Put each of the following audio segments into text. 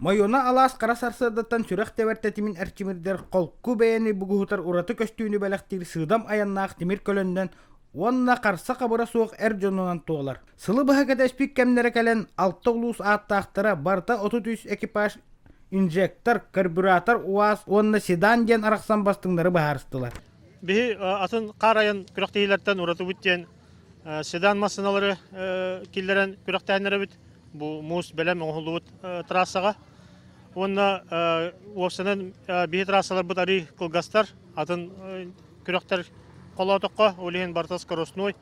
Мойуона алаас хара сарсыардаттан сүрэх тэбэр тэтимин эрчимирдэр холку бэйэни бугуһутар ураты көстүүнү бэлэхтиир сыыдам айаннаах тимир көлөннөн уонна харса-хабыра суох эр дьонунан туолар. Сылы быһа кэтэспит кэмнэрэ кэлэн, алта улуус ааттаахтара барыта 33 экипаж инжектор, карбюратор УАЗ уонна седан диэн арахсан бастыҥнары быһаарыстылар. Биһи атын хаар айан күрэхтэһиилэртэн уратыбыт диэн седан массыыналары киллэрэн күрэхтэһиннэрэбит. Бу муус бэлэм оҥоһуллубут трассаҕа. Уонна уопсанан биһи трассаларбыт арыы кылгастар, атын күрэхтэр холоотоххо, ол иһин барыта скоростной,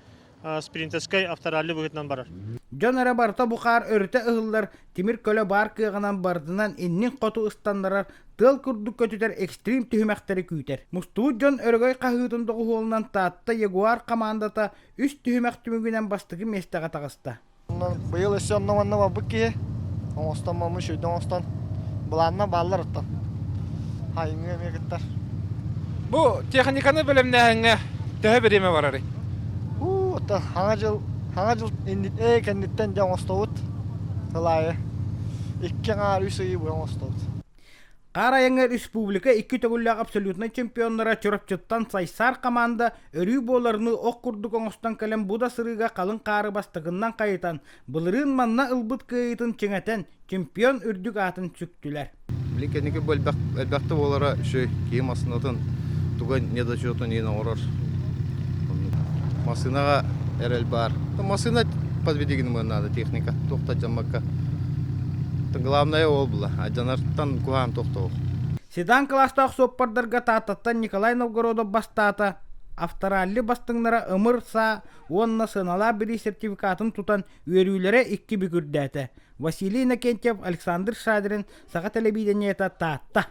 спринтерскай авторалли быһыытынан барар. Дьон эрэ барыта бу хаар өрүтэ ыһыллар, тимир көлө баар кыаҕынан барытынан иннин хоту ыстаннарар, тыал курдук көтүтэр экстрим түһүмэхтэри күүтэр. Мустубут дьон өрөгөй хаһыытын доҕуһуолунан Таатта Ягуар хамаандата үс түһүмэх түмүгүнэн бастакы миэстэҕэ таҕыста. Быйыл өссө онно-манна барбыт киһи оҥостон мамы үчүгэйдик оҥостон былаанна бааллар оттон хайыҥҥа эмиэ кыттар. Бу техниканы бэлэмнээһиҥҥэ төһө бириэмэ барарый? Уу, оттон хаҥа дьыл хаҥа дьыл ээ кэнниттэн дьэ оҥостобут сыл аайы икки аҥаар үс ыйы быһа оҥостобут. Хаар айаҥҥа республика икки төгүллээх абсолютнай чемпионнара Чурапчыттан Сайсаар хамаанда өрүү буоларыныы ох курдук оҥостон кэлэн бу да сырыыга халыҥ хаары бастакыннан хайытан, былырыын манна ылбыт кыайыытын чиҥэтэн, чемпион үрдүк аатын сүктүлэр. Билин кэнники бу элбэх элбэхтэ буолара үчүгэй киһи массыынатын туга недочетун иһин оҥорор. Массыынаҕа эрэл баар. Массыына подведи гынымыан наада техника туох да дьаммакка. Главное ол була адьанартан куһаан тохтоох. Седан кылаастаах суоппардарга Тааттаттан Николай Новгородов бастаата, авторалли бастыҥнара ымыр саа уонна сыаналаах билии сертификатын тутан үөрүүлэрэ икки бүк үрдээтэ. Василий Иннокентьев, Александр Шадрин, Саха телевидениета, Таатта.